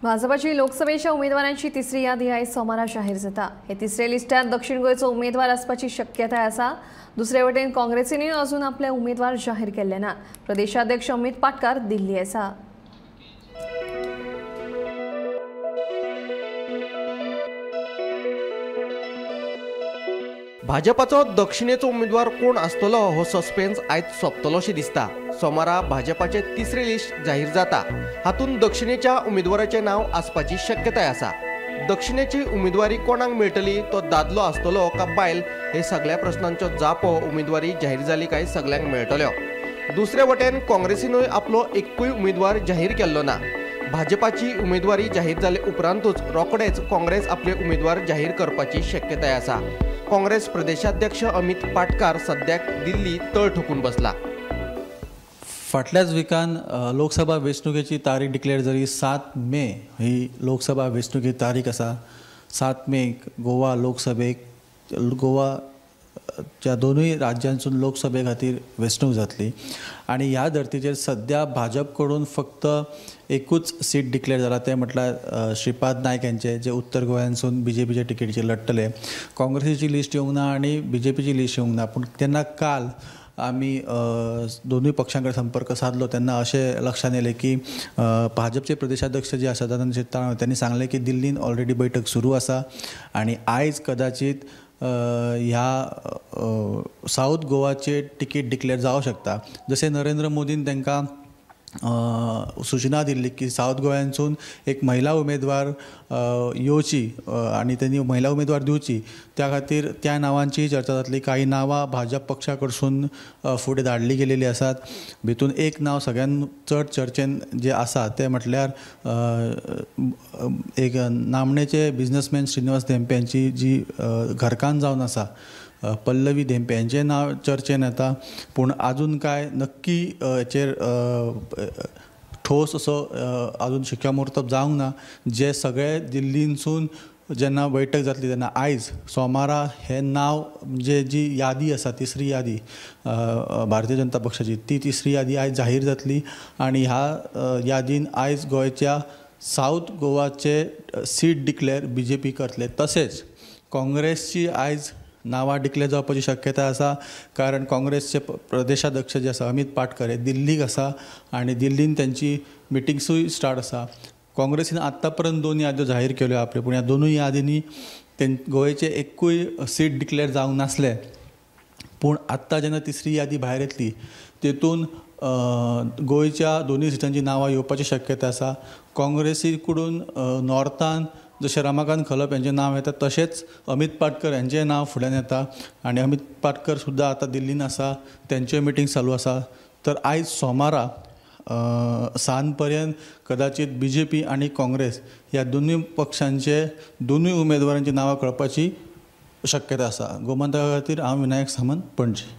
भाजपाची लोकसभेच्या उमेदवारांची तिसरी यादी आयज सोमारा जाहीर जाता। हे तिसरे लिस्टात दक्षिण गोंयचो उमेदवार आसपाची शक्यताय आसा। दुसरे वटेन काँग्रेसीनूय अजून आपले उमेदवार जाहीर केल्ले ना। प्रदेशाध्यक्ष अमित पाटकार दिल्ली आसा। भाजपाचो दक्षिणेचो उमेदवार कोण आसतलो हो सस्पेन्स आयज सोंपतलोशें दिसता। सोमारा भाजपाचे तिसरे लिस्ट जाहीर जाता। हातूंत दक्षिणेच्या उमेदवाराचें नांव आसपाची शक्यताय आसा। दक्षिणेची उमेदवारी कोणाक मेळटली, तो दादलो आसतलो का बायल, हे सगळ्या प्रश्नांच्यो जापो उमेदवारी जाहीर जाली काय सगळ्यांक मेळटल्यो। दुसरे वटेन काँग्रेसीनूय आपलो एकूय उमेदवार जाहीर केल्लो ना। भाजपाची उमेदवारी जाहीर जाले उपरांतूच रोखडेच काँग्रेस आपले उमेदवार जाहीर करपाची शक्यताय आसा। काँग्रेस प्रदेशाध्यक्ष अमित पाटकार सद्याक दिल्ली तळ ठोकून बसला। फाटल्याच विकान लोकसभा वेंचणुकेची तारीख डिक्लेअर जाली। 7 मे ही लोकसभा वेंचणुकेची तारीख आसा। 7 मेक गोवा लोकसभेक गोवाच्या दोनूय राज्यांसून लोकसभे खातीर वेंचणूक जातली आनी ह्या धर्तीचेर सद्या भाजप कडून फक्त एकूच सीट डिक्लेअर जाला, तें म्हटल्यार श्रीपाद नायक यांचे, जे उत्तर गोंयांसून बीजेपीच्या तिकेटीचेर लढटले। काँग्रेसीची लिस्ट येवंक ना आनी बीजेपीची लिस्ट येवंक ना। पूण तेन्ना काल आमी दोनूय पक्षां कडेन संपर्क साधलो तेन्ना अशें लक्षांत येयलें की भाजपचे प्रदेशाध्यक्ष जे आसा दादा शेट्टार त्यांनी सांगलें की दिल्लीन ऑलरेडी बैठक सुरू आसा आनी आयज कदाचित ह्या सावथ गोवाचे तिकीट डिक्लेअर जावंक शकता। जशें नरेंद्र मोदीन तांकां सूचना दिल्ली की सावथ गोंयांसून एक महिला उमेदवार येवची आनी तेणी महिला उमेदवार दिवची, त्या खातीर त्या नांवांची चर्चा जातली। कांय नांवां भाजप पक्षा कडसून फुडें धाडली गेलेली आसात। भितून एक नांव सगळ्यान चड चर्चेन जे आसा तें म्हटल्यार एक नामनेचे बिजनसमॅन श्रीनिवास धेंपे यांची जी घरकान्न जावन आसा पल्लवी धेंपे यांचें नांव चर्चेन येता। पूण आजून काय नक्की हेचेर ठोस असो आजून शिक्कामोर्तब जावंक ना। जे सगळे दिल्लीनसून जेन्ना बैठक जातली तेन्ना आयज सोमारा हें नांव म्हणजे जी यादी आसा तिसरी यादी भारतीय जनता पक्षाची, ती तिसरी यादी आयज जाहीर जातली आनी ह्या यादीन आयज गोंयच्या सावथ गोवाचे सीट डिक्लेअर बीजेपी करतले। तशेंच काँग्रेसची आयज नांवां डिक्लेअर जावपाची शक्यता आसा, कारण काँग्रेसचे प्रदेशाध्यक्ष जे आसा अमित पाटकर हे दिल्लीक आसा आनी दिल्लीन तेंची मिटिंग्सूय स्टार्ट आसा। काँग्रेसीन आत्तां पर्यंत 2 याद्यो जाहीर केल्यो आपल्यो, पूण ह्या दोनूय यादींनी गोंयचे एकूय सीट डिक्लेअर जावंक नासलें। पूण आत्तां जेन्ना तिसरी यादी भायर येतली तेतून गोंयच्या दोनूय सिटांची नांवां येवपाची शक्यता आसा। काँग्रेसी कडून नॉर्थान जशें रमाकांत खलप यांचें नांव येता तशेंच अमित पाटकर यांचें नांव फुड्यान येता आनी अमित पाटकर सुद्दां आतां दिल्लीन आसा, तेंच्यो मिटींग चालू आसा। तर आयज सोमारा सांज पर्यंत कदाचित बीजेपी आनी काँग्रेस ह्या दोनूय पक्षांचे दोनूय उमेदवारांची नांवां कळपाची शक्यता आसा। गोमंतका खातीर हांव विनायक सामंत, पणजी।